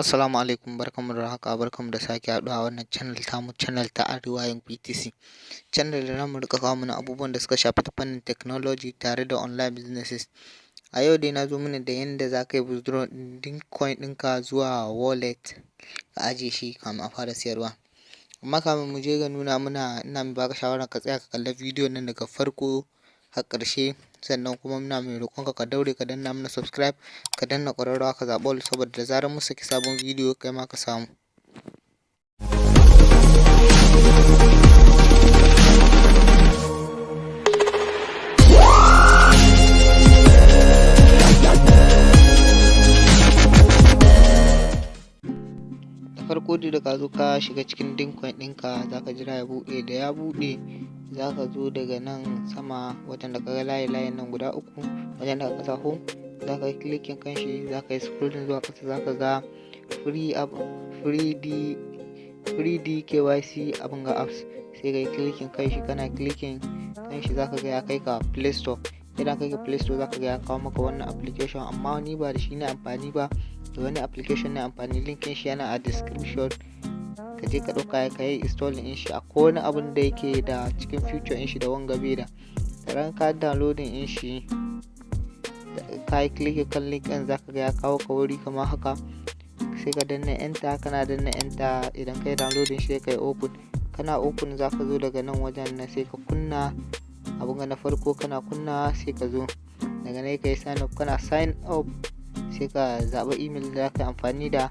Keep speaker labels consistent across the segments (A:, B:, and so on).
A: Assalamu alaikum, barkanmu da haka, barkanmu da sake haɗuwa a wannan channel tamu, channel ta Arewa Young PTC. Channel da zamu riƙa kawo mana abubuwan da suka shafi ta fannin technology tare da online businesses. A yau dai na zo mana da yanda za ka yi withdraw ɗin coin ɗinka zuwa wallet ka ajiye shi kamin a fara siyarwa. Amma kamin mu je ga nuna muna, ina mai baka shawara ka tsaya ka kalla bidiyon nan daga farko har ƙarshe. Sannan kuma muna mai roƙonka ka daure ka danna mana subscribe, ka danna ƙararrawa, ka zaɓi all, saboda da zarar mun saki sabon bidiyo kai ma ka samu. Da farko dai, da ka zo ka shiga cikin Dincoin ɗinka, za ka jira ya buɗe. Da ya buɗe, za ka zo daga nan sama wajen da ka ga layi layin nan guda uku, wajen da ka sa home, za ka yi clicking kan shi. Za ka yi scrolling zuwa ƙasa, za ka ga free app, free D, free DKYC abin ga apps, sai ka yi clicking kan shi. Kana clicking kan shi, za ka ga ya kai ka Play Store. Idan kai ka Play Store, za ka ga ya kawo maka wannan application, amma ni ba da shi na amfani ba, da wani application na amfani. Link ɗin shi yana a description, ka je ka ɗauka ka yi installing ɗin shi. Akwai wani abun da yake da cikin feature ɗin shi da wanga bai da. Da ka downloading ɗin shi, ka yi click kan link ɗin, za ka ga ya kawo ka wuri kamar haka, sai ka danna enter. Kana danna enter, idan ka yi downloading shi, ka yi open. Kana open, za ka zo daga nan wajen nan, sai ka kunna abun na farko. Kana kunna, sai ka zo daga nan ka yi sign up. Kana sign up, sai ka zaɓi email da za ka yi amfani da.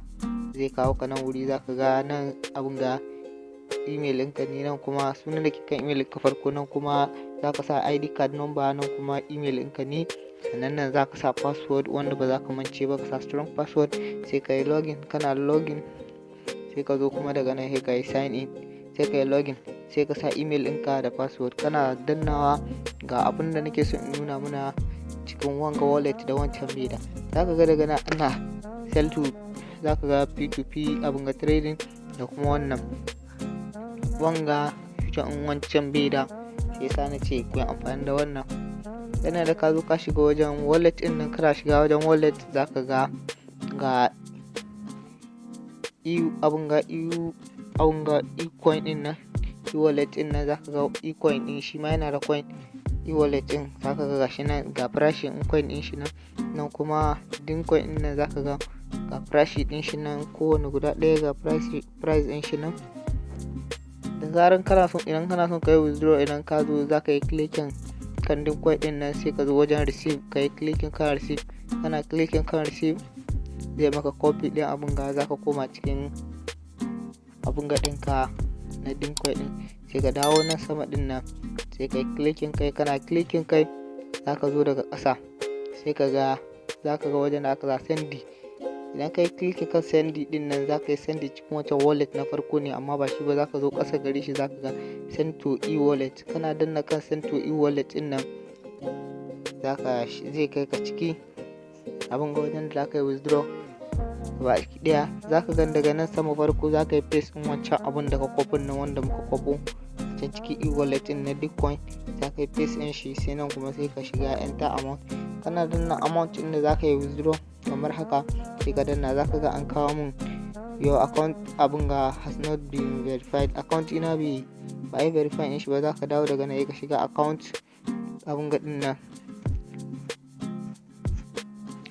A: Zai kawo ka nan wuri, za ka ga nan abun ga email ɗinka ne, nan kuma sunan da ke kan email ɗinka farko, nan kuma za ka sa ID card number, nan kuma email ɗinka ne, sannan nan za ka sa password wanda ba za ka mance ba, ka sa strong password, sai ka yi login. Kana login, sai ka zo kuma daga nan sai ka yi sign in, sai ka yi login, sai ka sa email ɗinka da password. Kana dannawa, ga abin da nake so in nuna muna cikin wanga wallet da wancan bai da. Za ka ga daga nan ana sell to, za ka ga P2P abin ga trading da kuma wannan wanga feature in wancan bai da, sai yasa na ce ku yi amfani da wannan. Yana da ka zo ka shiga wajen wallet ɗin nan, kana shiga wajen wallet, za ka ga ga e abin ga e abin ga e-coin ɗin nan, e-wallet ɗin nan. Za ka ga e-coin ɗin shi ma yana da coin, e-wallet ɗin. Za ka ga gashi nan, ga farashin coin ɗin shi nan. Nan kuma din coin ɗin nan, za ka ga ga farashi ɗin shi nan, kowane guda ɗaya ga price ɗin shi nan. Da zaran kana son, idan kana son ka yi withdraw, idan ka zo za ka yi clicking kan din coin ɗin nan, sai ka zo wajen receive, ka yi clicking kan receive. Kana clicking kan receive, zai maka copy ɗin abun ga. Za ka koma cikin abun ga ɗinka na din coin ɗin, sai ka dawo nan sama ɗin nan, sai ka yi clicking kai. Kana clicking kai, za ka zo daga ƙasa, sai ka ga, za ka ga wajen da aka sa send. Idan ka yi clicking kan send ɗin nan, za ka yi send cikin wancan wallet na farko ne, amma ba shi ba. Za ka zo ƙasa gare shi, za ka ga send to e-wallet. Kana danna kan send to e-wallet ɗin nan, za ka zai kai ka ciki abin ga wajen da za ka yi withdraw ba ɗaya. Za ka gan daga nan sama farko, za ka yi paste ɗin wancan abun da ka kwafin nan, wanda muka kwafo a can cikin e-wallet ɗin na Bitcoin, za ka yi paste ɗin shi. Sai nan kuma sai ka shiga enter amount. Kana danna amount ɗin da za ka yi withdraw kamar haka, sai ka danna. Za ka ga an kawo mun "Your account abun ga has not been verified". Account ina bai ba yi verify ɗin shi ba. Za ka dawo daga nan, ka shiga account abun ga ɗin nan,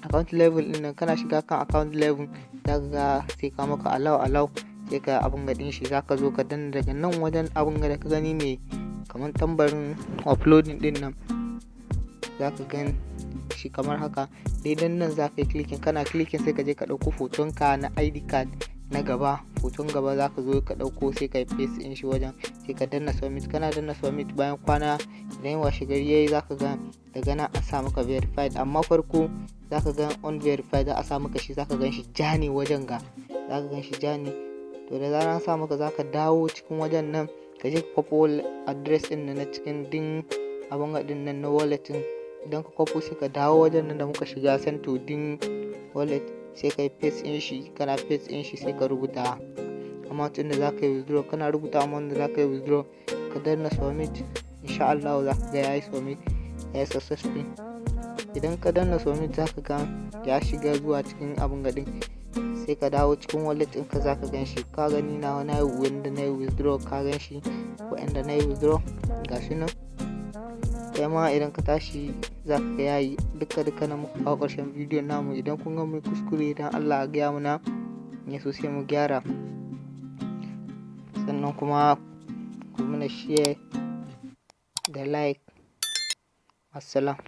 A: account level ɗin nan. Kana shiga kan account level, za ka ga sai ka maka allow, allow, sai ka abun ga ɗin shi. Za ka zo ka danna daga nan wajen abun ga da ka gani mai kamar tambarin uploading ɗin nan, za ka gan shi kamar haka. Daidan nan za ka yi clicking. Kana clicking, sai ka je ka ɗauko hotonka na ID card na gaba, hoton gaba za ka zo ka ɗauko, sai ka yi paste ɗin shi wajen, sai ka danna submit. Kana danna submit, bayan kwana, idan washe gari yayi, za ka ga daga nan an sa maka verified. Amma farko za ka ga unverified za a sa maka shi, za ka gan shi ja ne wajen ga, za ka gan shi ja ne. To, da zarar an sa maka, za ka dawo cikin wajen nan, ka je ka kwafo address ɗin nan na cikin din abun ɗin nan na wallet ɗin. Idan ka kwafo, sai ka dawo wajen nan da muka shiga send to din wallet, sai ka yi paste ɗin shi. Kana paste ɗin shi, sai ka rubuta amount ɗin da za ka yi withdraw. Kana rubuta amount da za ka yi withdraw, ka danna submit, insha Allah za ka ga ya yi submit, ya yi successful. Idan ka danna submit, za ka ga ya shiga zuwa cikin abun gaɗin. Sai Sai ka dawo cikin wallet ɗinka, za ka gan shi. Ka gani na yi wanda na yi withdraw, ka gan shi, wa'anda na yi withdraw ga shi nan. Kai ma idan ka tashi za ka ga yayi. Duka duka na muka kawo ƙarshen bidiyon namu. Idan kun ga mai kuskure, idan Allah ya gaya muna ya so, sai mu gyara. Sannan kuma ku mana share da like. Assalam.